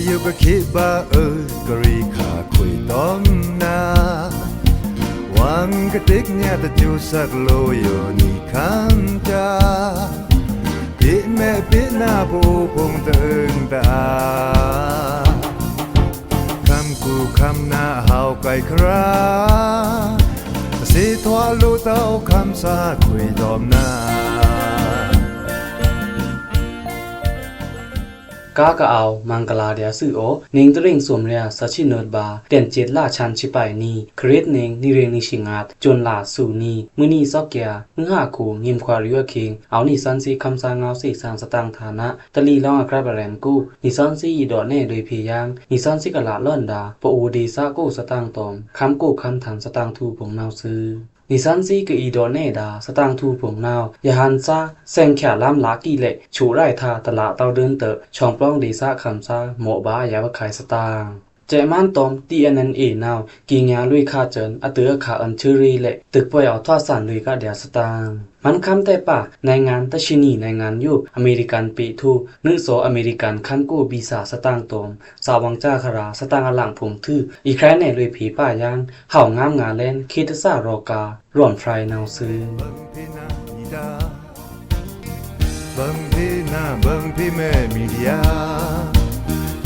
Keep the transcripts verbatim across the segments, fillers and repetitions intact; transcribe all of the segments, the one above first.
ယိုကခေဗာအွိုကရီခါခွေတောမ်နာ ဝံကတိကညးတကျိုးစက်လိုယိုနီခမ်းတာ ပေမဲပေနာပိုဖုံတန်တာ ခမ်းကူခမ်းနာဟောက်ကိုက်ခရာ တစေထွာလိုတောက်ခမ်းစာခွေတောမ်နာ ကားကအဝ် မင်္ဂလာဒျာႏသွူအို နင်းတရင်းစုမ်ရျာ သချစ်နုတ်ဗာ တန်ချစ်လါချန်ချစ်ပိုင်နံ ခရစ်နင်း နံရင်းနံရှင်းငါတ် ကျွန်လါသွူနံ မုနီသော့ကျာ မုဟါကူ ငိမ်ခွာရွေခင် အဝ်နံသွဉ်းသီးခမ်းသားငေါဝ်းသီးသင်စတန်ဌာန တလီလောင်းအကြပ်အရန်ကူ နံသွဉ်းသီးအီဒေါ့နဲလွေဖီယင်း နံသွဉ်းသီးကလးလွန်ဒါ ပအိုဒေသကိုစတန်တောမ် ခမ်းကိုခမ်းထန်စတန်ထူဖုံနဝ်သွူ နံသွဉ်းသီးကအီဒေါ့နဲဒါ စတန်ထူဖုံနဝ် ယဟန်သား သင်ချာလမ်းလးကီးလက် ချို့ရိုက်ထား တလးတောက်ဒိုန်တ ချွန်ပလောင်ဒေသခမ်းသား မော့ဗာယဝခိုင်စတန် ကျဲမန်းတောမ် တီအန်အန်အေနဝ် ကီညါလွေခါကျန် အတခါအန်ချူရီးလက် တွိုက်ပွဲအော်ထွာသန်လွေကဒျာစတန် မန်းခမ်းတဲပါ နိုင်ငံတဆံနွံနိုင်ငံယို အမေရိကန်ပြည်သူ နုသော်အမေရိကန်ခမ်းကိုဗီဇာစတန်တောမ် စာဝင်ကြားခရာ စတန်အလန်ဖုံထု အီခရိုင်နယ်လွေဖီပါယင်း ဟောင်ငမ်းငါလင်း ခေတ်အစရော်ကာ ရွန်ဖရိုင်နဝ်သွူ ဘင်ဖီနာ ဘင်ဖီမဲမီဒီယာ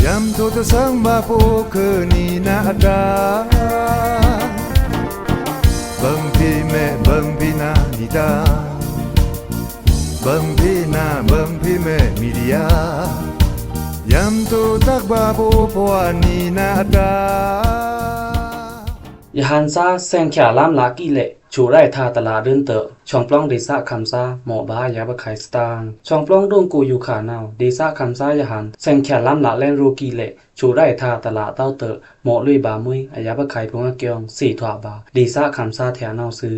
ယမ်ထိုတသင်ဘၣ်ပိုခဲနီနာအတာ ဘင်ဖီမဲ ဘင်ဖီနာနီတာ ဘင်ဖီနာ ဘင်ဖီမဲမီဒီယာ ယမ်ထိုတဘၣ်ပိုပဝါနီနာအတာ ယဟန်သား သင်ချာလမ်းလးကီးလက် ချို့ရိုက်ထား တလးဒိုန်တ ချွန်ပလောင်ဒေသခမ်းသား မော့ဗာယဝခိုင်စတန် ချွန်ပလောင်ဒိုင်ကိုယိုခါနဝ် ဒေသခမ်းသားယဟန် သင်ချာလမ်းလးလင်းရိုကီးလက် ချို့ရိုက်ထား တလးတောက်တ မော့လွေဗာမွိုင်း အယဝခိုင်ဖုံအကျိုင်း သေထွာဘၣ် ဒေသခမ်းသားထျာနဝ်သွူ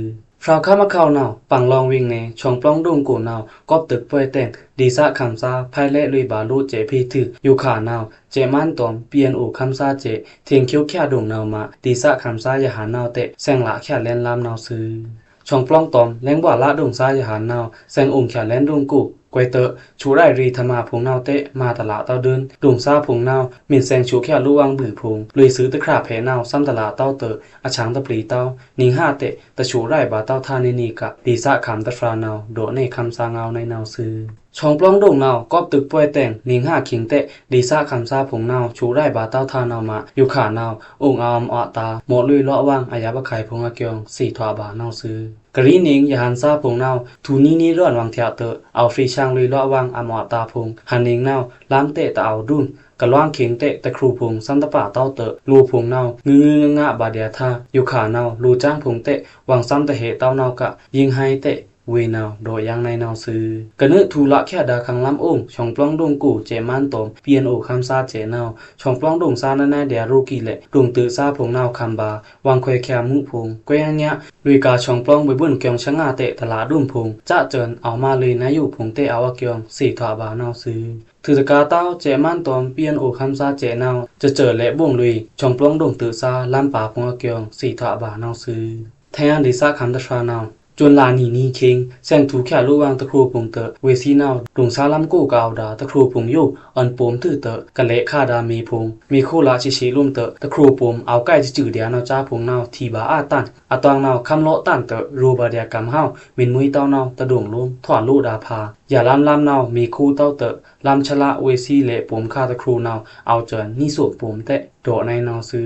ဖြောက်ခမ်းအခေါင်နဝ် ပင်လောင်ဝိင်နယ် ချွန်ပလောင်ဒိုင်ကိုနဝ် ကော့ပ်တွိုက်ပွဲတဲင် ဒေသခမ်းသား ဖဲလဲ့လွေဗာလိုကျဲဖီထု ယိုခါနဝ် ကျဲမန်းတောမ် ပီအန်အိုခမ်းသားကျဲ ထင်ချိုချာဒိုင်နဝ်မး ဒေသခမ်းသားယဟန်နဝ်တဲ သင်လးချာလင်းလမ်းနဝ်သွူ ချွန်ပလောင်တောမ် လင်းဗွာလးဒိုင်သားယဟန်နဝ် သင်အိုင်ချာလင်းဒိုင်ကို ကွဲတ ချို့ရိုက်ရီထမးဖုံနဝ်တဲ မၤတလးတောက်ဒိုန် ဒိုင်သားဖုံနဝ် မ့ၢ်သင်ချိုချာလိုဝ်ဝင်းဘုၣ်ဖုံ လွေသွူတခရာဖဲနဝ် သမ်တလးတောက်တ အချံတပျီတောက် နင်းဟါတဲ တချို့ရိုက်ဗာတောက်ထါနီနီက ဒေသခမ်းတဖြာနဝ် ဒေါ့နဲခမ်းသားငေါဝ်းနဲနဝ်သွူ ချွန်ပလောင်ဒိုင်နဝ် ကော့ပ်တွိုက်ပွဲတဲင် နင်းဟါခိင်တဲ ဒေသခမ်းသားဖုံနဝ် ချို့ရိုက်ဗာတောက်ထါနဝ်မး ယိုခါနဝ် အိုင်အမ်အွတ်တာ မော့လွေလော့ဝင်း အယဝခိုင်ဖုံအကျိုင်း သေထွာဘၣ်နဝ်သွူ ကရီနင်း ယဟန်သားဖုံနဝ် ထူနီနီရွန်ဝင်းထျာတ အဝ်ဖြီဆင်လွေလော့ဝင်း အမ်အွတ်တာဖုံ ဟန်နင်းနဝ် လမ်းတဲတအဝ်ဒိုန် ကလွင်းခိင်တဲ တခရူဖုံ သမ်တပာ်တောက်တ လိုဖုံနဝ် ငုငုငါငါဗာဒျာထါ ယိုခါနဝ် လိုကျန်းဖုံတဲ ဝင်းသမ်တဟဲတောက်နဝ်က ယင်းဟဲတဲ ဝေနဝ် ဒေါ့ယင်းနဲနဝ်သွူ ကနုထူလးချာဒါခမ်းလမ်းအိုင် ချွန်ပလောင်ဒိုင်ကို ကျဲမန်းတောမ် ပီအန်အိုခမ်းသားကျဲနဝ် ချွန်ပလောင်ဒိုင်သားနနဲဒျာရိုကီးလက် ဒိုင်တွိုက်သားဖုံနဝ် ခမ်းဗာ ဝင်းခွဲချာမူးဖုံ ကွဲညါ လွေကါချွန်ပလောင် ဘွဲ့ဘွဲ့ကျိုင်းဆငါတဲ တလးဒိုန်ဖုံ ကျကျန် အဝ်မၤလွေနယူဖုံတဲ အဝ်အကျိုင်း သေထွာဘၣ်နဝ်သွူ ထုတကာတောက် ကျဲမန်းတောမ် ပီအန်အိုခမ်းသားကျဲနဝ် ကျကျန်လဲ့ဘိုင်လွေ ချွန်ပလောင်ဒိုင်တွိုက်သား လမ်းပါဖုံအကျိုင်း သေထွာဘၣ်နဝ်သွူ ထဲယန်ဒေသခမ်းတဖြာနဝ် ကျွန်လါနီနီခိင် သင်ထူချာလိုဝင်းတခရူဖုံတ ဝေသီနဝ် ဒိုင်သားလမ်းကိုကဝ်ဒါ တခရူဖုံယို အန်ပိုမ်ထုတ ကလဲခါဒါမေဖုံ မေခိလးဆှေဆှေလိုမ်တ တခရူဖုံ အဝ်ကဲကျုဒျာနဝ်ကျါဖုံနဝ် ထီဗာအတန် အတွင်နဝ် ခမ်းလော့တန်တ ရိုဗာဒျာကမ်ဟဝ် မ့ၢ်မွိုင်းတောက်နဝ် တဒိုင်လိုမ် ထွာလိုဒါဖါ ယလမ်းလမ်းနဝ် မေခိတောက်တ လမ်းဆလဝေသီလဲ့ပိုမ်ခါတခရူနဝ် အဝ်ကျန်နီသိုပ်ပိုမ်တဲ ဒေါ့နဲနဝ်သွူ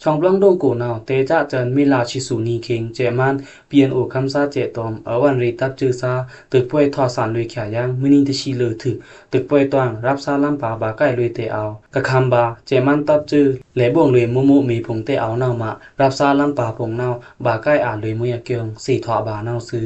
ချွန်ပလောင်ဒိုင်ကိုနဝ် တဲကျကျန် မေလါဆှိသူနီခိင် ကျဲမန်း ပီအန်အိုခမ်းသားကျဲတောမ် အဝ်ဝၼ်ရီတပ်ကျုသား တွိုက်ပွဲထွာသန်လွေချာယင်း မုနီတဆံလွေထု တွိုက်ပွဲတွင် ရပ်သားလမ်းပါ ဗာကဲလွေတဲအဝ် ကခမ်းဗာ ကျဲမန်းတပ်ကျု လဲ့ဘိုင်လွေမိမိမေဖုံတဲအဝ်နဝ်မး ရပ်သားလမ်းပါဖုံနဝ် ဗာကဲအလွေမွိုင်းအကျိုင်း သေထွာဘၣ်နဝ်သွူ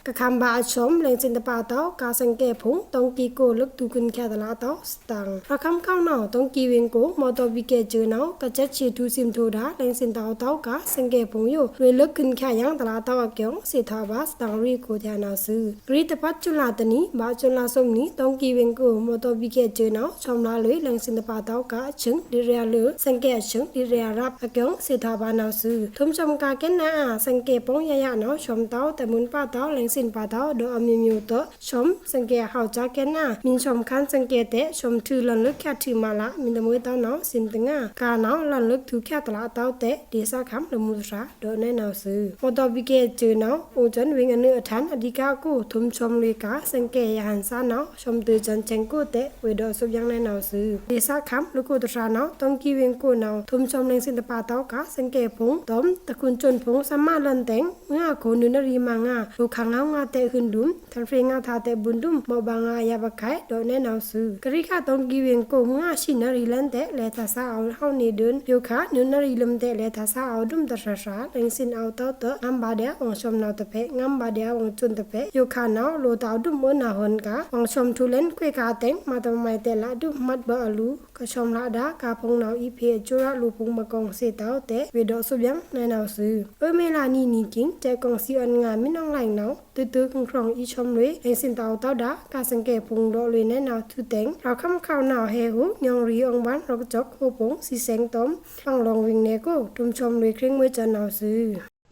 ကခမ်းဗာအဆမ် လင်းစင်တပာ်တောက် ကါစင်ကဲဖုံ တောင်ကီကို လွိုက်တူခွန်ချာတလးတောက် စတန် ဖြောက်ခမ်းခေါင်နဝ် တောင်ကီဝင်းကို မော်တော်ဘုတ်ကဲကျုနဝ် ကချက်ချေထူသင်ထိုဒါ လင်းစင်တအဝ်တောက် ကါစင်ကဲဖုံယို လွေလွိုက်ခွန်ချာယင်းတလးတောက်အကျိုင်း သေထွာဘၣ် စတန်ရီကိုထျာနဝ်သွူ ကရီတပတ်ကျူလါတနံၤ ဗာကျူလါသွမ်နံၤ တောင်ကီဝင်းကို မော်တော်ဘုတ်ကဲကျုနဝ် ဆမ်လါလွေ လင်းစင်တပာ်တောက် ကါအဆင် ဒုတိယလွေ စင်ကဲအဆင် ဒုတိယရပ် အကျိုင်း သေထွာဘၣ်နဝ်သွူ ထုံးဆမ်ကါကဲနအါ စင်ကဲပူင်းယယနဝ် ဆမ်တောက် တမုန်ပာ်တောက် လင်း သင်ပါတော့ ဒေါ်အမျိုးမျိုး တော့ ရှောမ်သင်ကဲ ဟောက်ကြားကဲနာ် မင်းရှောမ်ခမ်းသင်ကဲတဲ့ ရှောမ်ထွူလွဉ်လွိုက်ချာထွူမလာ မင်းသမီးတန်း နှောင် စင်တငါ ကား နှောင် လွဉ်လွိုက်ထွူချာတလးအတဝ်းတဲ့ ဒေသခံလမုသရၣ် ဒေါ်နန်းအောင်စု မော်တော်ဘုတ်ကဲအကျိုး နှောင် အိုးကျန်ဝင်းအနုအထန် အဓိကအကို ထွမ်ရှောမ်လွေကား သင်ကဲရဟန်းသၢ နှောင် ရှောမ်ထွူကျန်ချင်ကိုတဲ့ ဝေဒေါ်စုပ်ယန် နန်းအောင်စု ဒေသခံလကိုသရၣ် နှောင် တောင်ကြီးဝင်းကို နှောင် ထွမ်ရှောမ်လင်စင်တပါတဝ်းကား သင်ကဲဖုံ တွမ် တခွန်ကျွန်ဖုံ သမားလွဉ်တဲ့ မွေးအကို နွံနရီမငါ လိုခါငေါငါတဲ့ ဟွိုန်ဒုမ် ထန်ဖြေငါထါတဲ့ ဘုံဒုမ် မော့ဘါငါအယပ်အကိုင် ဒေါ်နန်းအောင်စု ကရီခါ တောင်ကြီးဝင်းကို မွေးအဆံနရီလန်တဲ့ လဲထါဆါအောဝ် ဟောက်နေဒုံ ယိုခါ နွံနရီလမ်တဲ့ လဲထါဆါအောဝ်ဒုမ်တရရ လင်စင်အောဝ်တဝ်းတဲ့ ငမ်းဘါဒျာ ဝွန်ရှောမ်နှောင်တဖဲ ငမ်းဘါဒျာ ဝွန်ကျွန်တဖဲ ယိုခါ နှောင် လိုတဝ်းဒုမ် မွေးနဟွန်ကား ဝွန်ရှောမ်ထွူလန် ခွေခါတဲ့ မတမုဲင်တဲ့ လဒုမ် မတ်ဘႃအလူ ကရှောမ်လဒါ ကားဖုံ နှောင် အီးဖေ အကျိုးရ လိုဖုံ မကောင်းစေတဝ်းတဲ့ ဝေဒေါ်စုပ်ယန် နန်းအောင်စု အွေးမေလ နီနီကင်း ကျဲကောင်စီ အွန်ငါ မင်းအောင်လှိုင် နှောင် တွိုက်တွိုက်ခွင်ခွင် အီးရှောမ်လွေ လင်စင်တဝ်းတဝ်းဒါ ကားသင်ကဲဖုံ ဒေါ်လွေ နန်းအောင်စု တွင် ရောင်ခမ်းခေါင် နှောင် ဟဲဟူ ညောင်ရီ အောင်ပန်း ရောက်ကကျောက် ဟိုပုံ စံစဲင်တွမ် ပန်းလောင်ဝိုင်နယ်ကို ထွမ်ရှောမ်လွေ ခရင်းမွေးကျန် နှောင်စု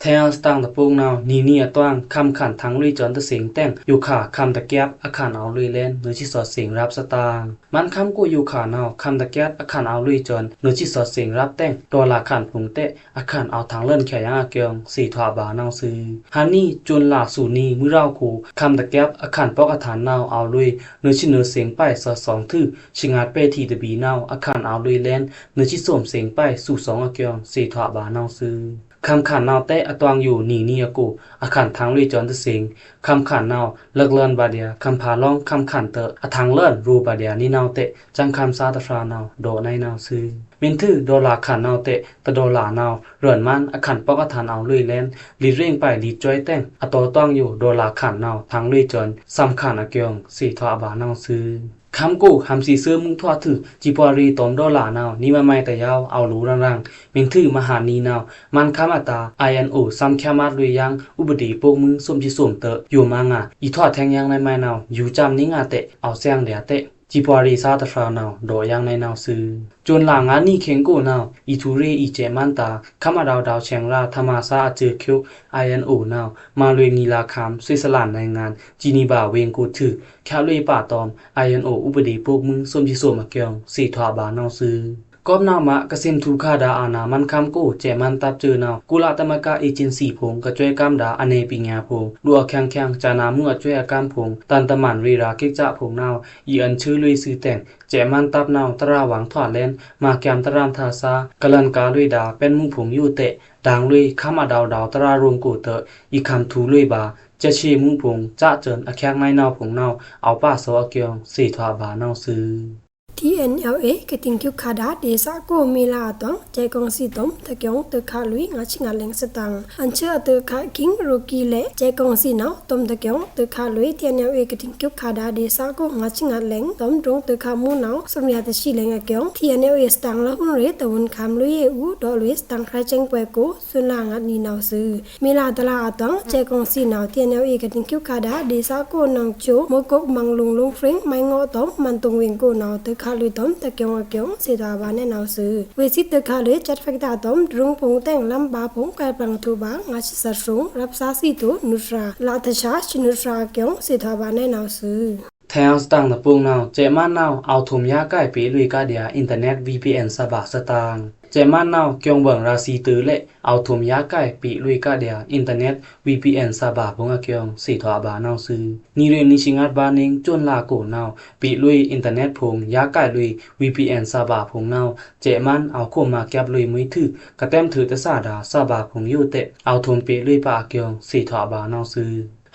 ထဲအစတန်တပုင် နှောင် နီနီအတွင် ခမ်းခန်ထင်လွေကျန်တစင်တဲ့ ယိုခါ ခမ်းတကျပ် အခန်အောဝ်လွေလန် နွေချစ်စော်စင် ရပ်စတန် မန်ခမ်းကို ယိုခါ နှောင် ခမ်းတကျပ် အခန်အောဝ်လွေကျန် နွေချစ်စော်စင် ရပ်တဲ့ ဒေါ်လာခန်ဖုံတဲ့ အခန်အောဝ်ထင်လွေချာယင်အကျိုး သေထွာဘါ နှောင်စု ဟန်နီ ကျူန်လါ ဆူနီ မွေးရောင်ကို ခမ်းတကျပ် အခန်ပေါက်အထန် နှောင် အောဝ်လွေ နွေချစ်နွေစင်ပိုင် စော်ဆောင်ထွူ ချစ်ငတ်ပဲထီတဘီ နှောင် အခန်အောဝ်လွေလန် နွေချစ်စော်စင်ပိုင် ဆူဆောင်အကျိုး သေထွာဘါ နှောင်စု ခမ်းခန် နှောင် တဲ့ အတွင်ယို နီနီအကို အခန်ထင်လွေကျန်တစင် ခမ်းခန် နှောင် လက်လွန်ဘါဒျာ ခမ်းဖါလောင် ခမ်းခန်တဲ့ အထင်လွေ ရိုဘါဒျာ နီနှောင်တဲ့ ကျန်ခမ်းစားတဖရာ နှောင် ဒေါ်နန်းအောင်စု မင်းထွူ ဒေါ်လာခန် နှောင်တဲ့ တဒေါ်လာ နှောင် ရွဉ်မန် အခန်ပေါက်အထန် အောဝ်လွေလန် လီရင်းပိုင် လီကွိုင်းတဲ့ အတော်တွင်ယို ဒေါ်လာခန် နှောင် ထင်လွေကျန် စမ်းခန်အကျိုး သေထွာဘါ နှောင်စု ခမ်းကို ဟမ်စီဆူမုထွာထွူ ကျီပွာရီတွမ် ဒေါ်လာ နှောင် နီမမိုင်တယောက် အောဝ်လူရန်ရန် မင်းထွူ မဟာနီ နှောင် မန်ခမ်းအတာ အိုင်အန်အို စမ်းချာမတ်လွေယင် ဥပဒေပုဒ်မ သုံးချစ်သုံးတဲ့ ယိုမငါ အီးထွာထဲင်ယင် နမိုင် နှောင် ယူကျမ်းနီငါတဲ့ အောဝ်စံဒျာတဲ့ ကျီပွာရီစားတဖရာ နှောင် ဒေါ်ယင် နန်းအောင်စု ကျူန်လါ ငါနီခင်ကို နှောင် အီးထွူရေ အီးကျဲမန်တာ ခမ်းအဒေါဒေါဆင်ရာ ထမစာအကျိုးကျိုး အိုင်အန်အို နှောင် မလွေနီလာခမ်း ဆွစ်ဇာလန်နိုင်ငံ ဂျီနီဗာဝင်ကိုထွူ ချာလွေပာတွမ် အိုင်အန်အို ဥပဒေပုဒ်မ သုံးချစ်သုံးအကျိုး သေထွာဘါ နှောင်စု ကော့ဘျားမ ကစင်ထူခါဒါ အာဏာ မန်ခမ်းကို ကျဲမန်တပ်ကျိုး နှောင် ကုလသမဂ္ဂ အေဂျင်စီဖုံ ကကွဲကမ်းဒါ အနယ်ပညာဖုံ လူအချင်ချင် ကျာနမူအကွဲအကမ်းဖုံ တန်တမန်ရေရာ ကိကၠဖုံ နှောင် အီးအန်ချူလွေစုတဲ့ ကျဲမန်တပ် နှောင် တရာဝင်ထွာလန် မကျမ်းတရမ်ထါစာ ကလန်ကာလွေဒါ ပန်မူဖုံယိုတဲ့ ဒင်လွေ ခမ်းအဒေါဒေါ တရာရုံကိုတဲ့ အီးခမ်းထူလွေဘါ ကျဲချေမူဖုံ ကျာကျန် အချက်နွေ နှောင်ဖုံ နှောင် အောဝ်ပာစောအကျိုး သေထွာဘါ နှောင်စု တီအန်အလ်အေ ကထိန်ခွိုက်ခါဒါ ဒေသကို မေလအတွင် ကျဲကောင်စီတွမ် တကျိုး တွိုက်ခါလွေ ငါးဆယ့်ငါးလင်စတန် အန်ချူအတွိုက်ခါ ကင်း ရိုကီးလဲ့ ကျဲကောင်စီ နှောင် တွမ်တကျိုး တွိုက်ခါလွေ တီအန်အလ်အေ ကထိန်ခွိုက်ခါဒါ ဒေသကို ငါးဆယ့်ငါးလင် တွမ် တွိုင် တွိုက်ခါမူ နှောင် သီုရာတဆံလင်အကျိုး တီအန်အလ်အေ စတန်လဟုန်ရေ တဝုန်ခမ်းလွေအူ ဒေါ်လွေ စတန်ခရိုင်ကျင်းပွဲကို သွဉ်လာငတ်နီ နှောင်စု မေလတလါအတွင် ကျဲကောင်စီ နှောင် တီအန်အလ်အေ ကထိန်ခွိုက်ခါဒါ ဒေသကို နင်ချို မိုးကုတ် မန်လုံ လူင်ဖြိုင် မိုင်းငေါ့တွမ် မန်တုံဝင်းကို နှောင် တွိုက်ခါလွေတွမ် တကျိုးအကျိုး သေထွာဘါ နန်းအောင်စု ဝေစီတွိုက်ခါလွေ ကျတ်ဖက်ဒါတွမ် တရုံဖုံတဲ့ လမ်းဘါဖုံ ကွဲပျံထူဘါ ငါးဆယ့်သီးရုံ ရပ်စားစီတူ နုတ်ရာ လတဆာ ချစ်နုတ်ရာအကျိုး သေထွာဘါ နန်းအောင်စု ထဲအစတန်တပုင် နှောင် ကျဲမန် နှောင် အောဝ်ထွမ်ယားကိုင်ပေလွေကဒျာ အင်တာနက် ဗီပီအန် စဗါစတန် ကျဲမန် နှောင် ကျုံဘင်ရာစီတူလဲ့ အောဝ်ထွမ်ယားကိုင်ပေလွေကဒျာ အင်တာနက် ဗီပီအန် စဗါဖုံအကျိုး သေထွာဘါ နှောင်စု နီရွေနီဆံငတ်ဘါနင်း ကျူန်လါကို နှောင် ပေလွေ အင်တာနက်ဖုံ ယားကိုင်လွေ ဗီပီအန် စဗါဖုံ နှောင် ကျဲမန် အောဝ်ခွမ်မကျပ်လွေမွေးထွူ ကတဲမ်ထွူတဆဒါ စဗါဖုံယိုတဲ့ အောဝ်ထွမ်ပေလွေပအကျိုး သေထွာဘါ နှောင်စု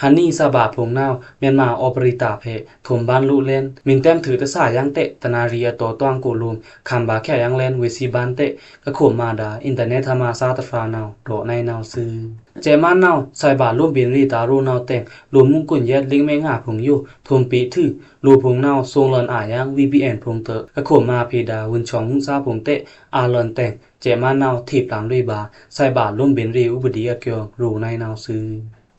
ဟန်နီ စဗါဖုံ နှောင် မြန်မာအော်ပရေတာဖဲ ထွမ်ဘန်လိုလန် မင်းတဲမ်ထွူတဆယင်တဲ့ တနရီအတော်တွင်ကို လိုမ် ခမ်းဘါချာယင်လန် ဝေစီဘန်တဲ့ ကခွမ်မဒါ အင်တာနက် ထမစာတဖရာ နှောင် ဒေါ်နန်းအောင်စု ကျဲမန် နှောင် ဆိုင်ဘာလိုမ်ဘင်ရေဒါ ရို နှောင်တဲ့ လူမှုကွန်ရက်လိင်မဲငါဖုံယို ထွမ်ပေထွူ လိုမ်ဖုံ နှောင် စုံလွန်အာယင် ဗီပီအန် ဖုံတဲ့ ကခွမ်မဖေဒါ ဝန်ဆောင်မှုစားဖုံတဲ့ အာလွန်တဲ့ ကျဲမန် နှောင် ထေပျံလွေဘါ ဆိုင်ဘာလိုမ်ဘင်ရေ ဥပဒေအကျိုး ရို နန်းအောင်စု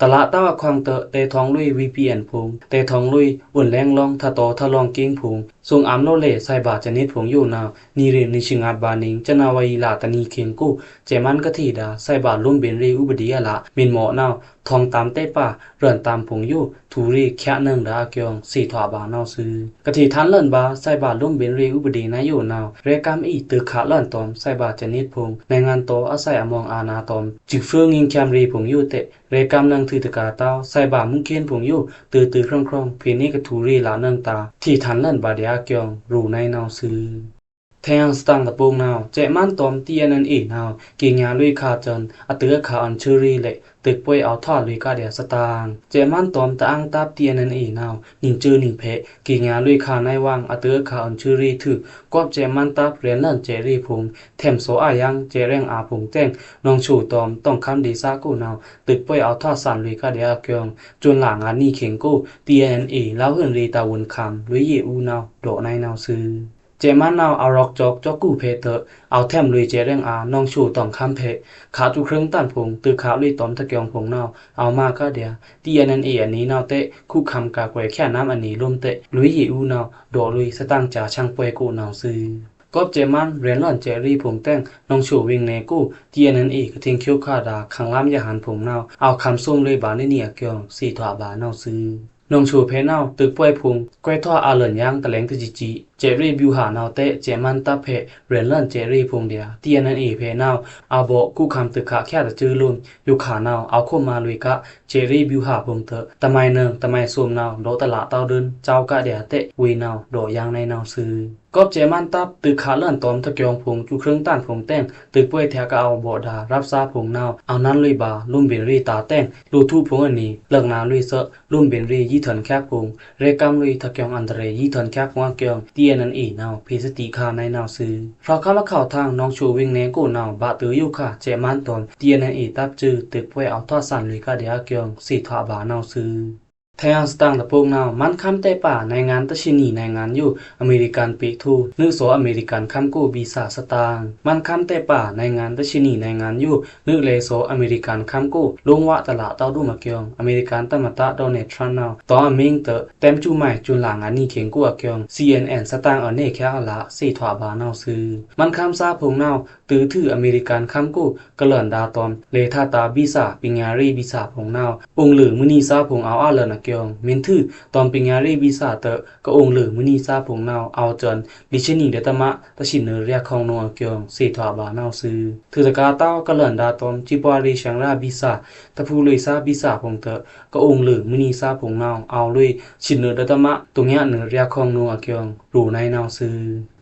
တလါတဝက်ခွင်တဲ့ တဲထောင်လွေ ဗီပီအန် ဖုံ တဲထောင်လွေ အွန်လိုင်းလောင်း ထထောထလောင်ကင်းဖုံ သွင်အံႏလိုꩻလေꩻ စိုက်ဘာႏဇာတ်နံတ်ဖုံႏယိုနဝ်ꩻ နံꩻရေꩻနွေꩻရှစ်ငါးဗာႏနွေꩻ ဇန်နဝါရီလ တနံၤခေင်ႏကို စဲ့ꩻမန်းကထေဒါ စိုက်ဘာႏလိုမ်းဗဉ်ႏရေꩻဥပဒေအလꩻ မ့န်မော့နဝ်ꩻ ထောင်တမ်းတဲပါ ရန်ႏတမ်းဖုံႏယို ထုးရေꩻ ချာနွံဒါႏအကျိုး သ့ꩻထွာဗာႏနဝ်ꩻသွူ။ ကထေꩻထန်ႏလန်ဗာႏ စိုက်ဘာႏလိုမ်းဗဉ်ႏရေꩻဥပဒေနဝ်ꩻယိုနဝ်ꩻ ရဲꩻကမ်းအီ တွိုက်ꩻခꩻလန်တောမ်ႏ စိုက်ဘာႏဇာတ်နံတ်ဖုံႏ နငန်တောအစိုက်အမောင်အာဏာတောမ်ႏ စုဖျိုငိုင်ႏချမ်းရေꩻဖုံႏယိုတဲ ရဲꩻကမ်းနွံထုးတကာႏတဝ်း စိုက်ဘာႏမုခင်းဖုံႏယို တွိုက်ꩻတွိုက်ꩻဖြုံဖြုံႏ ဖေႏနေကထုးရေꩻလꩻနွံတာႏ ထေꩻထန်ႏလန်ဗာႏဒျာႏအကျိုး ရူꩻနဝ်ꩻသွူ။ ထဲႏစတန်းတပုတ်နဝ်ꩻ စဲ့ꩻမန်းတောမ်ႏ တီႏအဲၼ်ꩻအဲၼ်ꩻအေနဝ်ꩻ ကေꩻညာႏလွေꩻခꩻစန် အတွိုက်ꩻအခꩻအွန်ႏဆွေႏရေꩻလဲ့ တွိုက်ꩻပွဲအဝ်ႏထွာလွေꩻကꩻဒျာႏ သတင်ꩻ၊ စဲ့ꩻမန်းတောမ်ႏ တအာင်းတပ်တီႏအဲၼ်ꩻအဲၼ်ꩻအေနဝ်ꩻ နွိုင်ꩻဆွေႏနွိုင်ꩻဖေႏ ကေꩻညာႏလွေꩻခꩻနဝ်ꩻဝင် အတွိုက်ꩻအခꩻအွန်ႏဆွေႏရေꩻထွူ ကွပ်စဲ့ꩻမန်းတပ် ရဲꩻလန်စဲ့ꩻရေꩻဖုံႏ ထဲႏသောအယင်းစဲ့ꩻရဲင်အာႏဖုံႏတဲင် နောင်ꩻဆိုꩻတောမ်ႏ တောင်ႏခမ်းဒေႏသကုနဝ်ꩻ တွိုက်ꩻပွဲအဝ်ႏထွာသန်လွေꩻကꩻဒျာႏအကျိုး စွန်ꩻလငါနံၤခေင်ႏကို တီႏအဲၼ်ꩻအဲၼ်ꩻအေ လဝ်းဟိုၼ်ရေꩻတာဝန်ꩻခမ်း လွေꩻယေꩻအူနဝ်ꩻ ဒေါ့ꩻနဝ်ꩻသွူ။ စဲ့ꩻမန်းနဝ်ꩻ အဝ်ႏရွက်ကျောက်ကျောက်ကူဖေႏတွိုက် အဝ်ႏထဲႏလွေꩻစဲ့ꩻရဲင်အာႏ နောင်ꩻဆိုꩻတောင်ႏခမ်းဖေႏ ခꩻစုခရုံႏတန်ဖိုင်ႏ တွိုက်ꩻခꩻလွေꩻတောမ်ႏတကျိုးဖိုင်ႏနဝ်ꩻ အဝ်ႏမာꩻကꩻဒျာႏ တီႏအဲၼ်ꩻအဲၼ်ꩻအေအနွေနဝ်ꩻတဲ ခုꩻခမ်းကာကွယ်ချာနမ်းအနွေလိုမ်းတဲ လွေꩻယေꩻအူနဝ်ꩻ ဒေါ့ꩻလွေꩻ သတင်ꩻချာဆန်းပွဲကိုနဝ်ꩻသွူ။ ကွပ်စဲ့ꩻမန်း ရဲꩻလန်စဲ့ꩻရေꩻဖုံႏတဲင် နောင်ꩻဆိုꩻဝိင်နယ်ကို တီႏအဲၼ်ꩻအဲၼ်ꩻအေ ကထိင်ꩻချွောက်ꩻခꩻဒါ ခမ်းလမ်းယဟန်ဖိုင်ႏနဝ်ꩻ အဝ်ႏခမ်းသွုမ်ရေꩻဗာႏနွေနဝ်ꩻအကျိုး သ့ꩻထွာဗာႏနဝ်ꩻသွူ။ နောင်ꩻဆိုꩻဖေႏနဝ်ꩻ တွိုက်ꩻပွဲဖိုင်ႏ ကွဲထွာအလွဉ်ႏယင်း တလဲင်ႏတစံစံ စဲ့ꩻရေꩻဗျူဟာနဝ်ꩻတဲ စဲ့ꩻမန်းတပ်ဖေႏ ရဲꩻလန်စဲ့ꩻရေꩻဖုံႏဒျာႏ တီႏအဲၼ်ꩻအဲၼ်ꩻအေဖေႏနဝ်ꩻ အဝ်ႏဗော့ခုꩻခမ်းတွိုက်ꩻခꩻချာတစူလိုမ်း ယိုခꩻနဝ်ꩻ အဝ်ႏခွန်မာလွေꩻကꩻ စဲ့ꩻရေꩻဗျူဟာဖုံႏတွိုက် တမိုင်နွံ တမိုင်သွမ်နဝ်ꩻ ဒေါ့ꩻတလꩻတဝ်းဒိုင်း စဝ်းကꩻဒျာႏတဲ ဝေနဝ်ꩻ ဒေါ့ꩻယင်းနဝ်ꩻသွူ။ ကွပ်စဲ့ꩻမန်းတပ် တွိုက်ꩻခꩻလန်တောမ်ႏတကျိုးဖိုင်ႏ စုခရုံႏတန်ဖိုင်ႏတဲင် တွိုက်ꩻပွဲထဲကအဝ်ႏဗော့ဒါ ရပ်ꩻသားဖုံႏနဝ်ꩻ အဝ်ႏနွံလွေꩻဗာႏ လိုမ်းဗဉ်ႏရေꩻတာႏတဲင် လိုꩻထုဖုံႏအနွေ လွိုက်ꩻနွံလွေꩻသွူ လိုမ်းဗဉ်ႏရေꩻယီထွန်ချက်ဖုံႏ ရဲꩻကမ်းလွေꩻတကျိုးအန္တရာယ်ယီထွန်ချက်ဖုံႏအကျိုး တီႏအဲၼ်ꩻအဲၼ်ꩻအေနဝ်ꩻ ဖေႏသတိခꩻနဝ်ꩻသွူ။ ဖြောက္ခမခဝ်ထင် နောင်ꩻဆိုꩻဝိင်နယ်ကိုနဝ်ꩻ ဗာႏတွိုက်ꩻယိုခꩻ စဲ့ꩻမန်းတောမ်ႏ တီႏအဲၼ်ꩻအဲၼ်ꩻအေတပ်စွူ တွိုက်ꩻပွဲအဝ်ႏထွာသန်လွေꩻကꩻဒျာႏအကျိုး သ့ꩻထွာဗာႏနဝ်ꩻသွူ။ ထဲႏစတန်းတပုတ်နဝ်ꩻ မန်းခမ်းတဲပါ နိုင်ငံတဆံနွံနိုင်ငံယို အမေရိကန်ပေႏထိုꩻ နွိုက်ꩻသောအမေရိကန်ခမ်းကိုဗီဇာသတင်ꩻ။ မန်းခမ်းတဲပါ နိုင်ငံတဆံနွံနိုင်ငံယို နွိုက်ꩻလဲသောအမေရိကန်ခမ်းကို လိုင်းဝတလတဝ်းဒုံးအကျိုး အမေရိကန်သမ္မတဒေါ်နယ်ထရမ့်နဝ်ꩻ တောင်းအမင်းတွိုက် တဲမ်းစူမိုင် ဇွန်လငါနံၤခေင်ႏကိုအကျိုး စီအန်အန်သတင်ꩻအနွေခဲအလꩻ သ့ꩻထွာဗာႏနဝ်ꩻသွူ။ မန်းခမ်းသားဖုံႏနဝ်ꩻ တွိုက်ꩻထွူအမေရိကန်ခမ်းကို ကလန်ဒါတွမ် လဲꩻထါတာဗီဇာ ပညာရေးဗီဇာဖုံႏနဝ်ꩻ အိုင်ꩻလိူဝ်ꩻမုနီသားဖုံႏအဝ်ႏအလန်အကျိုး မင်းထွူ တွမ်ပညာရေးဗီဇာတွိုက် ကအိုင်ꩻလိူဝ်ꩻမုနီသားဖုံႏနဝ်ꩻ အဝ်ႏစွန် လီဆနီဒသမ တဆံနွံႏရေꩻခွင်ႏနွံႏအကျိုး သ့ꩻထွာဗာႏနဝ်ꩻသွူ။ တွိုက်ꩻတကာႏတဝ်း ကလန်ဒါတွမ် စီးပွားရေးဆိုင်ရာဗီဇာ တဖူလွေꩻသားဗီဇာဖုံႏတွိုက် ကအိုင်ꩻလိူဝ်ꩻမုနီသားဖုံႏနဝ်ꩻ အဝ်ႏလွေꩻ ဆံနွံႏရေꩻတမ တုံညနွံႏရေꩻခွင်ႏနွံႏအကျိုး ရူꩻနဝ်ꩻသွူ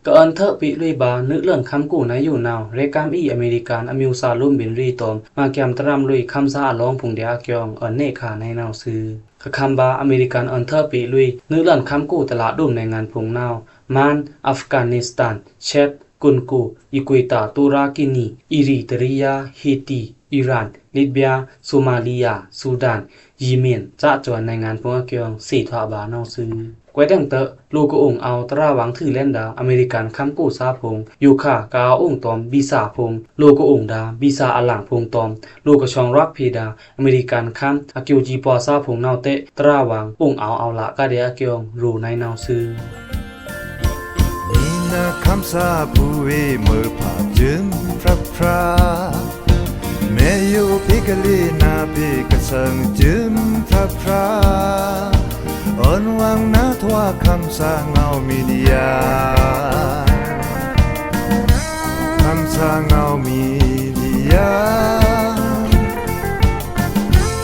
။ ကအွန်ထွဲပေ့လွေꩻဗာႏ နွိုက်ꩻလန်ခမ်းကိုနဝ်ꩻယိုနဝ်ꩻ ရဲꩻကမ်းအီ အမေရိကန်အမျိုးသားလိုမ်းဗဉ်ႏရေꩻတွမ် မန်ကမ်တရမ်လွေꩻ ခမ်းသားအလောင်းဖုံႏဒျာႏအကျိုး အနွေခဲနဝ်ꩻသွူ။ ကခမ်းဗာႏ အမေရိကန်အွန်ထွဲပေ့လွေꩻ နွိုက်ꩻလန်ခမ်းကိုတလတဝ်းဒုံးနိုင်ငံဖုံႏနဝ်ꩻ မန် အာဖဂန်နစ်စတန် ချက် ကွန်ကို အီကွေတာ တူရာကီနီ အီရီတရီးယား ဟေတီ အီရန် လီဘီးယား ဆိုမာလီးယား ဆူဒန် ယီမင် စတဲ့နိုင်ငံဖုံႏအကျိုး သ့ꩻထွာဗာႏနဝ်ꩻသွူ။ ကွဲးတန်တွိုက် လိုꩻကအိုင်ꩻအဝ်ႏတရဝင်ႏထွူလဲဒၣ် အမေရိကန်ခမ်းကိုသားဖုံႏ ယိုခါကအဝ်ႏအိုင်တွမ် ဗီဇာဖုံႏ လိုꩻကအိုင်ꩻဒါ ဗီဇာအလင်ဖုံႏတွမ် လိုꩻကဆောင်ရွက်ဖေဒါ အမေရိကန်ခမ်း အကျိုးစီးပွားသားဖုံႏနဝ်ꩻတွိုက် တရဝင်ႏအိုင်ꩻအဝ်ႏအဝ်ႏလကဒျာႏအကျိုး ရူꩻနဝ်ꩻသွူ။ နီနခမ်းသားဖုဝေ မွဲဖါႏစွမ်းဖြတ်ဖြတ် မဲယိုဖေကလေးနါဖေကစံႏစွမ်းဖြတ်ဖြတ် အွန်ဝင်းနထွာခမ်းသားငေါမီဒီယာ ခမ်းသားငေါမီဒီယာ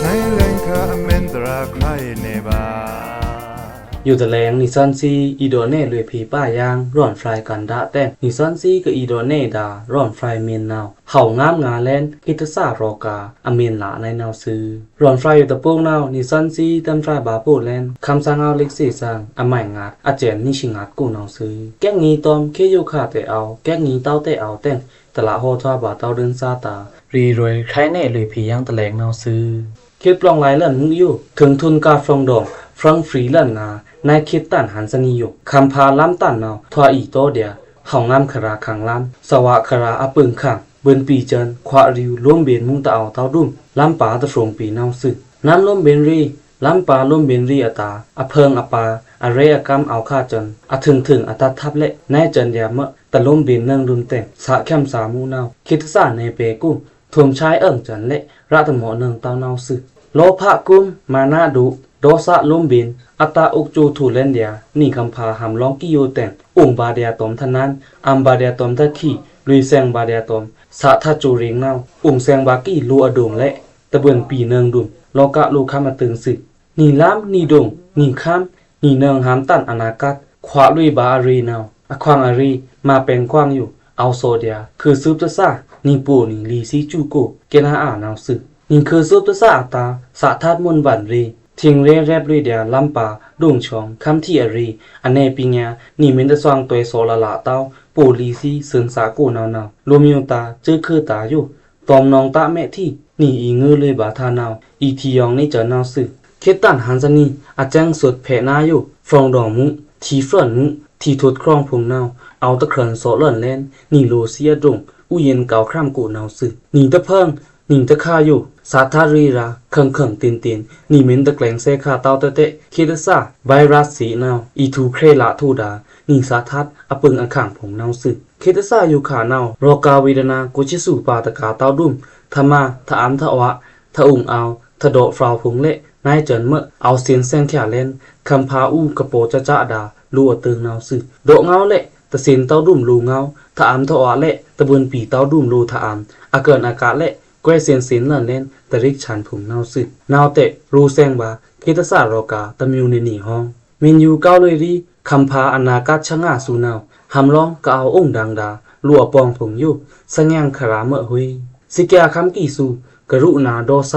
နလဲင်ခါအမဲန်တြါခါအီၤနဲဗာႏ ယိုတလဲင် နီသွဉ်းသီး အီဒေါ့နဲလွေဖေႏပါယင်း ရွန်ဖြိုင်ႏကဒျာႏတဲင် နီသွဉ်းသီးကအီဒေါ့နဲဒၣ် ရွန်ဖြိုင်ႏမ့ၢ်နဝ်ꩻ ဟဝ်ငမ်းငါလဲၼ် ခေတ်အသစ်ရောဂါ အမ့ၢ်လၢနဝ်ꩻသွူ။ ရွန်ဖြိုင်ႏယိုတပုတ်နဝ်ꩻ နီသွဉ်းသီး တမ်းဖြိုင်ႏဗာႏပို့လဲၼ် ခမ်းသားငေါလစ်သေသင် အမိုင်ငါး အကျယ်နှစ်ဆံငါး ကိုနဝ်ꩻသွူ။ ကဲက့ၤငီးတွမ် ခေတ်ရောဂါတဲအဝ် ကဲက့ၤငီးတဝ်းတဲအဝ်တဲင် တလဟောထွာဗာႏတဝ်းဒိုင်းသားတာႏ ရေရွဲၣ်ဖြိုင်ႏနဲလွေဖေႏယင်းတလဲင်နဝ်ꩻသွူ။ ခေတ်ပြောင်းလဲလမ်းမိုးယို ထိုင်ထွန်းကားဖြောင့်တုံး ဖြောင့်ဖြေးလမ်းငါ နခေတ်တန်ဟန်စနီယို ခမ်းဖါလမ်းတန်နဝ်ꩻ ထွာအီတိုဒျာ ဟဝ်ငမ်းခရာခင်လမ်း သဝါခရာအပိုင်ခင် ဘိုင်ပီႏစွန် ခွါရီႏ လိုမ်းဗဉ်ႏမူတအဝ်ႏတဝ်းဒုံး လမ်းပါတဖြိုင်ပေနဝ်ꩻသွူ။ နမ်းလိုမ်းဗဉ်ႏရေ လမ်းပါလိုမ်းဗဉ်ႏရေꩻအတာႏ အဖိုင်ႏအပါႏ အရဲအကမ်း အောက်ခါႏစွန်ႏ အထိုင်ထိုင်ႏ အတတ်းထပ်းလဲ့ နဲစွန်ႏယွပ်မွိုး တလိုမ်းဗဉ်ႏနွောင်ႏဒုမ်တဲင် သꩻခမ်းသာႏမူးနဝ်ꩻ ခေတ်အသꩻ နယ်ပယ်ကို ထွမ်ဆားအွောင်ႏစွန်ႏလဲ့ ရꩻတမော့နွောင်ႏတဝ်းနဝ်ꩻသွူ။ လောဘ ကုမ် မာန ဒို့ ဒေါသ လိုမ်းဗဉ်ႏအတာႏ အိုက်ကျိုဝ်ႏထိုꩻလဲန်ဒျာႏ နီꩻကမ်ꩻဖာႏ ဟမ်လောင်း ကီယိုတန်ႏ အိုင်ဗာႏဒျာႏတွမ်ႏထနန်း အံႏဗာႏဒျာႏတွမ်ႏထခိ လွေꩻသဲင်ဗာႏဒျာႏတွမ်ႏ သꩻထတ်းစိုꩻရိင်ႏနဝ်ꩻ အိုင်သဲင်ဗာႏကီလိုꩻအဒိုင်ႏလဲ့ တဗိုန်ပီႏနွောင်ႏဒုမ် လောကလိုꩻခမ်းအတိုင်ꩻသွူ။ နီꩻလမ်း နီꩻဒိုင်ꩻ နီꩻခမ်း နီꩻနွောင်ႏဟမ်တန်ꩻ အနာဂတ် ခွာꩻလွေꩻဗာႏအရေꩻနဝ်ꩻ အခွင်ꩻအရေꩻ မꩻပယ်ꩻခွင်ꩻယို အောဝ်ႏသော့ꩻဒျာႏ ခုꩻစွပ်တသာ နီꩻပို့ꩻနီꩻလီႏသီး စူးကို ကေနအာႏနဝ်ꩻသွူ။ နီꩻခုꩻစွပ်တသာအတာႏ သꩻထတ်းမွိုန်ဗဉ်ႏရေꩻ ထေင်ရဲရဲပ်လွေꩻဒျာႏ လမ်းပါ ဒိုင်ႏချွင်ႏ ခမ်းထီꩻအရေꩻ အနယ်ပီညါ နီꩻမီႏတသွင်ႏတွယ်သော့ꩻလꩻလꩻတဝ်း ပို့ꩻလီႏသီး သွဉ်းသꩻကိုနဝ်ꩻနဝ်ꩻ လိုꩻမီႏတာႏ စွိုꩻခုꩻတာႏယို တွမ်နွောင်ႏတာႏမဲးထီ နီꩻအီႏငွိုꩻလွေꩻဗာႏထနဝ်ꩻ အီႏထီႏယောင်ႏနေစွန်ႏနဝ်ꩻသွူ။ ခေတ်တန်ꩻဟန်ႏသနီꩻ အစဲင်ꩻသွုတ်းဖဲ့ꩻနာႏယို ဖြောင်ဒေါင်ႏမူး ထီႏဖြောင်ꩻမူး ထီႏထွတ်းခြွင်ꩻဖုံႏနဝ်ꩻ အောဝ်ႏတခြွန်ႏသော့ꩻလွောန်ႏလဲန် နီꩻလိုႏသီးအဒိုင်ꩻ ဥယျာဉ်ကောက်ခြမ်း ကိုနဝ်ꩻသွူ။ နီꩻတဖုင်ႏ နီꩻတခါယို သꩻထတ်းရေꩻရာႏ ခုင်ခုင်တင်းတင်း နီꩻမီႏတကျဲင်ꩻသဲခါႏတဝ်းတဲတဲ ခေတ်အသꩻ ဗိုင်းရပ်စ်သေနဝ်ꩻ အီႏထူႏဖြဲလာႏထိုဒါႏ နီꩻသꩻထတ်း အပိုင်ႏအခင်ႏဖုံႏနဝ်ꩻသွူ။ ခေတ်အသꩻယိုခါႏနဝ်ꩻ ရောဂါဝေဒနာ ကိုယ်ချစ်သူပါတကာႏတဝ်းဒုမ် ထမာ ထအံႏထအွော် ထအုံႏအောဝ်ႏ ထဒေါ့ဖြောင်ꩻဖုံႏလဲ့ နဲစွန်ႏမွိုး အောဝ်ႏသဉ်သဲင်ႏချာႏလဲန် ကမ်ꩻဖာႏအူကပော့ꩻစစဒါႏ လိုꩻအတိုင်ꩻနဝ်ꩻသွူ။ ဒေါ့ငဝ်းလဲ့ တသဉ်တဝ်းဒုမ်လိုꩻငဝ်း ထအံႏထအွော်လဲ့ တဗိုန်ပီႏတဝ်းဒုမ်လိုꩻထအံႏ အကွိုန်ꩻအကာဒ်လဲ့ ကွဲသဉ်သဉ်လွောန်ႏလဲန် တရစ်ချန်ႏဖုံႏနဝ်ꩻသွူ။ နဝ်ꩻတဲ လိုꩻသဲင်ႏဗာႏ ခေတ်အသꩻရောဂါ တမျိုးနဲ့နေ ဟောင်း မီႏယူႏကောက်လွေꩻရီး ကမ်ꩻဖာႏအနာဂတ်သငါသူနဝ်ꩻ ဟမ်လောင်းကအဝ်ႏအိုင်ဒင်ဒါႏ လိုꩻအပောင်ꩻဖုံႏယို သငဲင်ꩻခရာႏမွိုးဟွေး စက္ကရာႏခမ်းကီꩻသူ ကရုဏာဒေါသ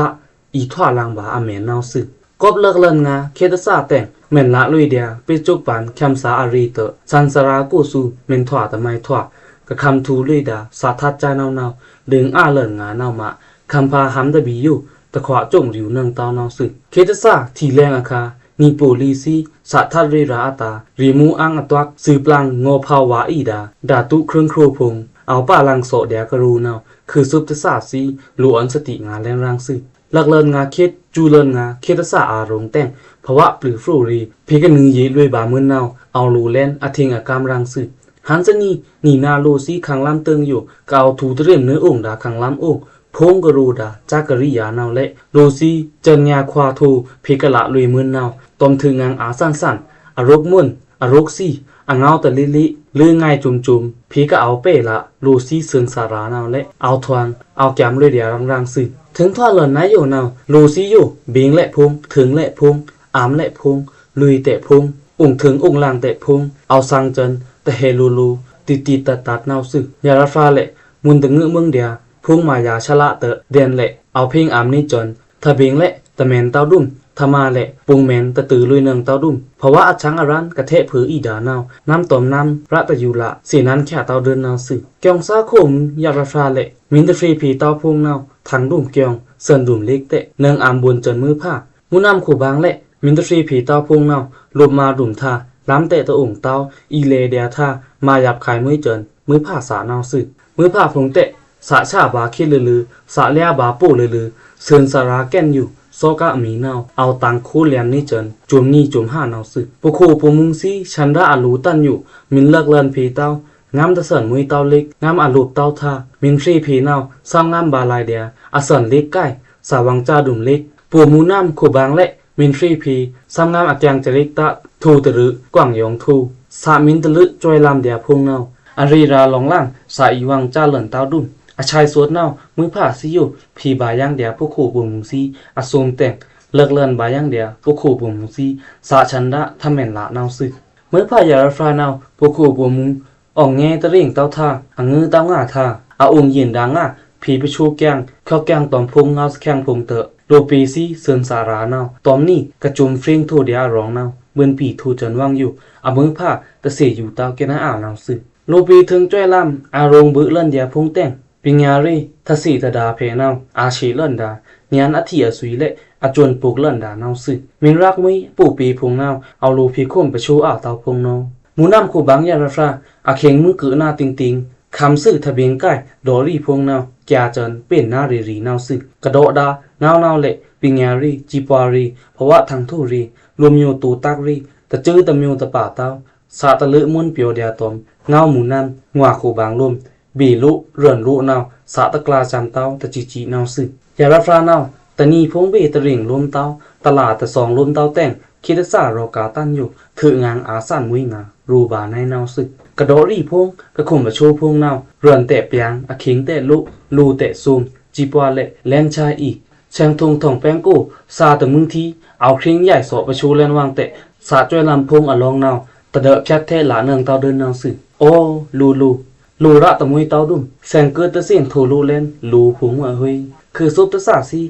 အီႏထွာလင်ဗာႏအမဲန်နဝ်ꩻသွူ။ ကောပ်လက်လွောန်ႏငါခေတ်အသꩻတဲင် မဲန်ꩻလလွေꩻဒျာႏ ပစ်စုပ်ပန်ႏ ချမ်းသာအရေꩻတွော့ꩻ သင်္ခါရကိုယ်သူ မီႏထွာတမိုက်ထွာ ကခမ်းထူလွေꩻဒါႏ သꩻထတ်းစနဝ်ꩻနဝ်ꩻ ဒိုင်ꩻအာလွောန်ႏငါနဝ်ꩻမꩻ ကမ်ꩻဖာႏဟမ်တဗီယို တခွာႏစုံရုံႏနွောင်ႏတဝ်းနဝ်ꩻသွူ။ ခေတ်အသꩻထီႏလဲင်ႏအခါ နီꩻပို့ꩻလီႏသီး သꩻထတ်းရေꩻရာႏအတာႏ ရေꩻမူႏအင်းအတွက် သွူးပလင်ငေါ်ဖောက်ဝါႏအီဒါႏ ဓာတုချွင်းချိုဖုံႏ အောဝ်ႏပါလင်သော့ꩻဒျာႏကရိုနဝ်ꩻ ခုꩻစွပ်တသာသီး လိုꩻအွဉ်ႏသတိငါလဲန်ရင်းသွူ။ လက်လွောန်ႏငါခေတ် စူလွောန်ႏငါခေတ်အသꩻအာရုံႏတဲင် ဖဝပျူꩻဖြိုးရေꩻ ဖေႏကနုဲꩻရေꩻလွေꩻဗာႏမွိုးနဝ်ꩻ အောဝ်ႏလိုꩻလဲန် အထင်အကမ်းရင်းသွူ။ ဟန်ႏသနီꩻ နီꩻနာလိုꩻသီးခင်ႏလမ်းတိုင်ꩻယို ကအဝ်ႏထူႏတရင်ꩻနွေးအိုင်ဒါႏ ခင်ႏလမ်းအိုင် ဖုံႏကရိုဒါႏ စကရိယာႏနဝ်ꩻလဲ့ လိုꩻသီးစွောန်ညါခွာႏထိုꩻ ဖေႏကလလွေꩻမွိုးနဝ်ꩻ တွမ်ထုးငင်အာဆန်ဆန် အရုပ်မွိုး အရုပ်သီး အငေါတလီလီ လွေꩻငါစုမ်စုမ် ဖေႏကအဝ်ႏပဲ့ꩻလ လိုꩻသီးသွဉ်းသရာႏနဝ်ꩻလဲ့ အောဝ်ႏထွန်ႏ အောဝ်ႏကျမ်လွေꩻဒျာႏရင်းသွူ။ ထိုင်ထွာလွောန်ႏနဝ်ꩻယိုနဝ်ꩻ လိုꩻသီးယို ဗင်ႏလဲ့ဖုံႏ ထိုင်ႏလဲ့ဖုံႏ အံႏလဲ့ဖုံႏ လွေꩻတဲဖုံႏ အိုင်ထိုင်ႏအိုင်လင်ႏတဲဖုံႏ အောဝ်ႏသင်ႏစွန်ႏ တဟဲလိုလို တိတ်တိတ်တတ်တတ်နဝ်ꩻသွူ။ ယရာဖြာလဲ့ မွုန်တငိုꩻမိူင်းဒျာႏ ဖုံႏမာယာႏဆလꩻတွော့ꩻ ဒျဲန်လဲ့ အောဝ်ႏဖေင်ႏအံႏနေစွန်ႏ ထဗင်ႏလဲ့ တမဲန်ႏတဝ်းဒုမ် ထမာလဲ့ ပုင်ႏမဲန်ႏတတုလွေꩻနွောင်ႏတဝ်းဒုမ် ဖဝအချောင်အရန်ႏ ကထဲ့ဖေႏအီဒါႏနဝ်ꩻ နမ်းတွမ်ႏနမ်း ရတယူလ သေနန်းချတဝ်းဒိုင်ႏနဝ်ꩻသွူ။ ကျွင်ႏသားခိုꩻမူႏ ယရာဖြာလဲ့ မီႏတဖြေꩻဖေႏတဝ်းဖုံႏနဝ်ꩻ ထင်ႏဒုမ်ကျွင်ႏ သွဉ်းဒုမ်ႏလီက်တဲ နွောင်ႏအံႏဘွိုန်စွန်ႏမွိုးဖါ မူႏနမ်းခိုဗင်ႏလဲ့ မီႏတဖြေꩻဖေႏတဝ်းဖုံႏနဝ်ꩻ လိုပ်ꩻမာႏဒုမ်ထါ လမ်းတဲတအိုင်ႏတဝ်း အီလဲဒျာႏထါ မာယာႏခါမွိုးစွန်ႏ မွိုးဖါသꩻနဝ်ꩻသွူ။ မွိုးဖါဖုံႏတဲ သꩻဆဗာႏခေတ်လိုလို သꩻလျာႏဗာႏပို့လိုလို သွဉ်းသရာႏကဲန်ယို သောကမီႏနဝ်ꩻ အောဝ်ႏတင်ႏခိုလျံႏနေစွန်ႏ စွမ်ႏနီစွမ်ႏဟါနဝ်ꩻသွူ။ ပခိုဗိုလ်မှူးသီး ဆန္ဒအလိုꩻတန်ယို မီႏလက်လွောန်ႏဖေႏတဝ်း ငမ်းတသွဉ်းမွိုးတဝ်းလီက် ငမ်းအလိုပ်ꩻတဝ်းထါ မီႏဖြေꩻဖေႏနဝ်ꩻ သမ်ႏငမ်းဗာႏလီက်ဒျာႏ အသွဉ်းလီက်ကိုက် သꩻဝင်ႏစတုမ်ႏလီက် ဗိုလ်မှူးနမ်းခိုဗင်ႏလဲ့ မီႏဖြေꩻဖေႏ သမ်ႏငမ်းအကျင်ႏစရီးတတ် ထိုတရွိုး ကွင်ႏယောင်ႏထို သꩻမီႏတလွိုးစွဲလမ်းဒျာႏဖုံႏနဝ်ꩻ အရေꩻရာႏလွင်ႏလင် သꩻအီဝင်ႏစလွောန်ႏတဝ်းဒုမ် အချောင်သွုတ်နဝ်ꩻ မွိုးဖါသီးယို ဖေႏဗာႏယင်းဒျာႏ ပခိုဗိုလ်မှူးသီး အသွမ်တဲင် လက်လွောန်ႏဗာႏယင်းဒျာႏ ပခိုဗိုလ်မှူးသီး သꩻဆန္ဒ ထမဵၼ်လနဝ်ꩻသွူ။ မွိုးဖါယရာဖြာနဝ်ꩻ ပခိုဗိုလ်မှူး အောင်ႏငဲတရင်းႏတဝ်းထါ အငိုꩻတဝ်းငါထါ အအိုင်ႏယဉ်ႏဒါႏငါ ဖေႏပချိုကျင်ႏ ချော့ကျင်ႏတွမ်ႏဖုံႏ ငဝ်ႏသချင်ႏဖုံႏတွော့ꩻ လိုပ်ꩻပေႏသီး သွဉ်းသရာႏနဝ်ꩻ တွမ်ႏနီ ကစွမ်ႏဖြေင်ႏထိုဒျာႏအရောင်ႏနဝ်ꩻ ဗွိုန်ပီႏထိုစွန်ႏဝင်းယို အမွိုးဖါ တသေယူႏတဝ်း ကေနအာႏနဝ်ꩻသွူ။ လိုပ်ꩻပေႏထိုင်စွဲလမ်း အရောင်ႏဗွိုန်လွောန်ႏဒျာႏဖုံႏတဲင် ပညာရေး တသေတဒါႏဖေႏနဝ်ꩻ အာသေလွောန်ႏဒါႏ ညံအထီအသွီလဲ့ အစွန်ႏပုကလွောန်ႏဒါႏနဝ်ꩻသွူ။ မီႏရပ်ꩻမွိုးပို့ပေႏဖုံႏနဝ်ꩻ အဝ်ႏလိုပ်ꩻဖေႏခုမ်ႏပချိုအာႏတဝ်းဖုံႏနဝ်ꩻ မူႏနမ်းခိုဗင်ႏယရာဖြာ အချေင်ႏမွိုးကုꩻနဝ်ꩻတိင်တိင် ခမ်းသွူး ထဘင်ကိုင် ဒေါ့ရီဖုံးနဝ်ꩻ ကျားစွန်း ပဉ်နာရီရီနဝ်ꩻသွူ။ ကဒေါဒါႏ ငဝ်းနဝ်းလeh ပိင်ယရီ စံးပွါရီ ဖဝထင်ထုရီ လိုမ်းယိုတိုတက်ရီ တစွူတမျိုးတပါတဝ်း သꩻတလွေမွန်ပျော်ဒျာႏတွမ် ငဝ်းမူႏနမ်း ငွော်ခိုဗင်လိုမ်း ဗေလို ရွဉ်လိုနဝ်ꩻ သꩻတကျာႏစွမ်းတဝ်း တစံးစံးနဝ်ꩻသွူ။ ယရာဖျါနဝ်ꩻ တနံၤဖုံးဗေတရင်လိုမ်းတဝ်း တလꩻတသွင်လိုမ်းတဝ်းတဲင် ခေတ်တသ့ရောႏဂါႏတန်ယို ထွေꩻငါႏအာႏသန်မွေးငါႏ ရိုဗာႏနဝ်ꩻသွူ။ ကဒေါ့ရီဖုံး ကခုမ်ပချိုဖုံးနဝ်ꩻ ရွဉ်တဲ့ပျင် အခင်းတဲ့လို လိုတဲ့သွမ် စံးပွါလeh လဲန်ချာအီ ဆဲင်ထုံထောင်ပဲင်းကို သꩻတမွိုးထီ အောဝ်ချေင်ယိုင်သော့ပချိုလဲန်ဝင်တဲ့ သꩻစွဲလမ်းဖုံးအလောင်းနဝ်ꩻ တဒဵးဖြတ်ထဲလꩻနင်တဝ်းဒိုင်းနဝ်ꩻသွူ။ အို လိုလို လိုရတမွေးတဝ်းဒုမ် သဲင်ကိုတသ့င်ထိုလိုလဲန် လိုဖုံးမွဲဟွေ ခုဆိုးတသ့စီ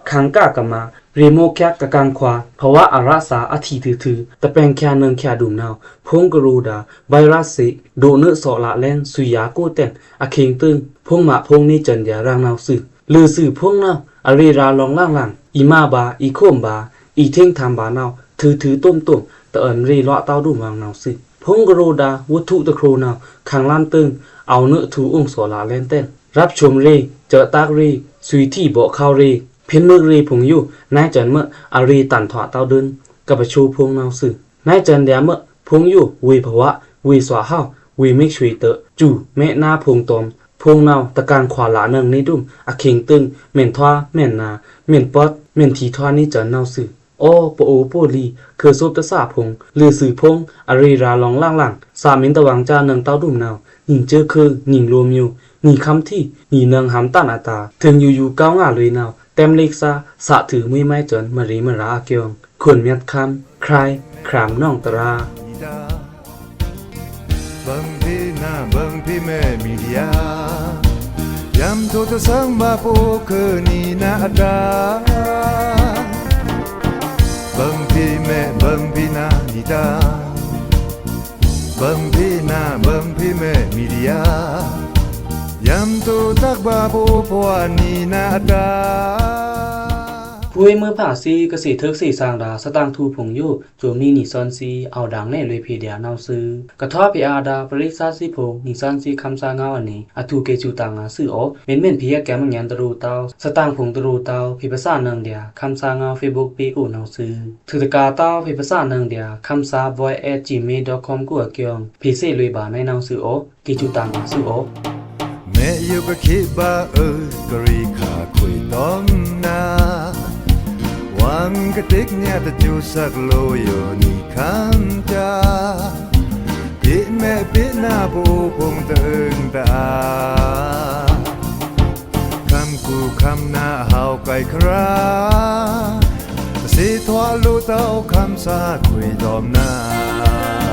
ခင်းကကမ ရေမိုးကျက် ကကင်ခွါ ဖဝအရသꩻအထီထုထု တပဲင်ချာနင်ချာဒုမ်နဝ်ꩻ ဖုံးကရိုဒါႏ ဗိုင်းရပ်စ်သေ ဒိုနွဲသော့လꩻလဲန် သွေးရကိုတဲင် အခင်းတွင်း ဖုံးမဖုံးနေစွမ်းဒျာႏရင်နဝ်ꩻသွူ။ လိုꩻသွူဖုံးနဝ်ꩻ အရေရာလောင်လင်လင် အီမဗာ အီခုမ်ဗာ အီထင်ထမ်းဗာနဝ်ꩻ ထုထုတွမ်တွမ် တအွဉ်ရေလွဲတဝ်းဒုမ်ဝင်နဝ်ꩻသွူ။ ဖုံးကရိုဒါႏ ဝုထုတခရိုနဝ်ꩻ ခင်းလမ်းတွင်း အောဝ်နွဲထုအုံသော့လꩻလဲန်တဲင် ရပ်ချုမ်ရေ စွေးတက်ရေ သွေးထီဗော့ခေါက်ရေ ဖျိုန်မွိုးရေဖုံးယို နွဲစွမ်းမွဲ အရေတန်ထွာတဝ်းဒိုင်း ကပချိုဖုံးနဝ်ꩻသွူ။ နွဲစွမ်းဒျာႏမွဲ ဖုံးယို ဝေးဖဝ ဝေးသွေးဟဝ် ဝေးမိက်ဆွေးတ စူ မဲနဖုံးတွမ် ဖုံးနဝ်ꩻ တကင်ခွါလꩻနင်နေဒုမ် အခင်းတွင်း မ့ၢ်ထွာ မ့ၢ်နာ မ့ၢ်ပွတ် မ့ၢ်ထီထွာနေစွမ်းနဝ်ꩻသွူ။ အို ပအိုပိုလီ ခုဆိုးတသ့ဖုံး လိုꩻသွူဖုံး အရေရာလောင်လင်လင် သꩻမ့ၢ်တဝင်ချာနင်တဝ်းဒုမ်နဝ်ꩻ နံၣ်စဲးခု နံၣ်လိုမျိုး နံၣ်ခမ်းထီ နံၣ်နင်ဟမ်တန်အတာ ထိုင်ယူယူကောင်းငါလွေနဝ်ꩻ တဲမ်းလစ်သꩻ သꩻထုမွေးမွဲစွမ်း မရေမရာအကျိုင်း ခွန်မျတ်ခမ်း ခရိုင် ခရမ်နောင်တရာႏ ဗွီမွေးဖါသေ ကသေ့ထိုက်သေ့သင်ဒါႏ သတင်ထုဖုံးယို စွမ်နီနီသွဉ်းသီး အောဝ်ဒါႏနယ်လွေဖျိုဒျာႏနဝ်ꩻသွူ။ ကထွာဖျိအဒါႏ ပရိသတ်သီးဖုံး နီသွဉ်းသီး ခမ်းသားငဝ်းအနံၤ အထုးကဲစူးတန်ငါသွူအို မ့မ့ၢ်ဖျိအကဲမုန်ညါတရူးတဝ်း သတင်ဖုံးတရူးတဝ်း ဖျိပသနင်ဒျာႏ ခမ်းသားငဝ်း Facebook pageအိုနဝ်ꩻသွူ။ ထုးတကာတဝ်း ဖျိပသနင်ဒျာႏ ခမ်းသား voice at gmail dot comကိုအကျိုင်း ဖျိသ့လွေဗာႏနဝ်ꩻသွူအို ကဲစူးတန်ငါသွူအို။ မဲယုကခေဗာအွို ကရေခါခွေတောမ်နဝ်ꩻ ဝံကတိကညးတစူးသက်လိုယိုနီခမ်းချာ ပေ့မဲပေ့နဖုံးဖုံးတအိုင်တအာႏ ခမ်းကူခမ်းနဟဝ်ကဲခရာ သေထွာလိုတအိုခမ်းသားခွေတောမ်နဝ်ꩻ